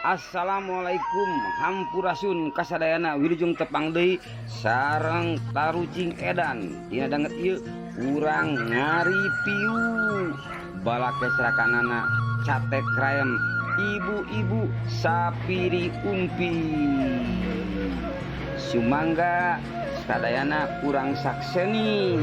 Assalamualaikum, hampurasun kasadayana, wilujeng tepang deui sareng Tarucing Edan. Dina danget ieu urang ngareview balakesrakanana Sate Krayem ibu-ibu Sapiri Umpi. Sumangga sadayana kurang sakseni.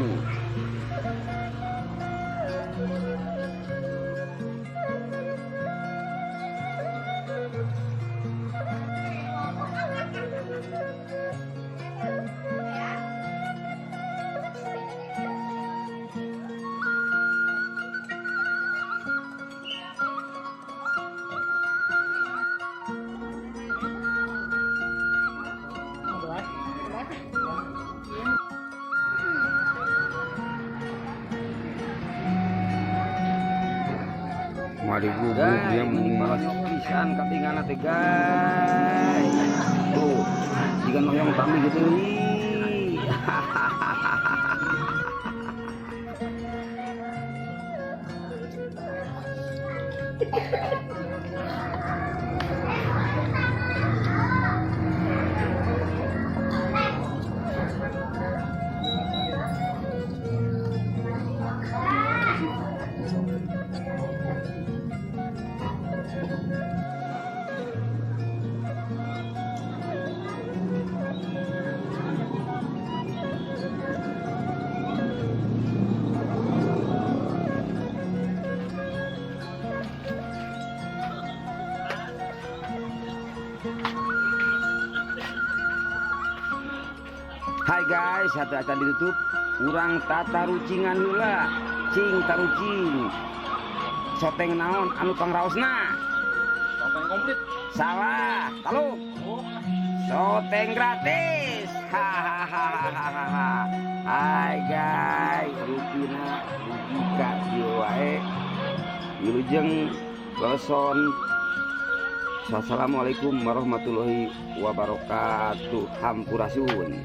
Mari gubuk dia Guys, mas. Pisan katinggalan teh, guys. Tuh, jika noyong tami gitu nih. Hai guys, satu acan ditutup, urang tata rucingan heula. Cing tarucing. Soteng naon anu pangraosna? Soteng komplit. Salah, taluk. Soteng gratis. Hahaha. Hai guys, rupina dugi ka dieu wae. Wilujeng leson. Assalamualaikum warahmatullahi wabarakatuh. Hampurasun.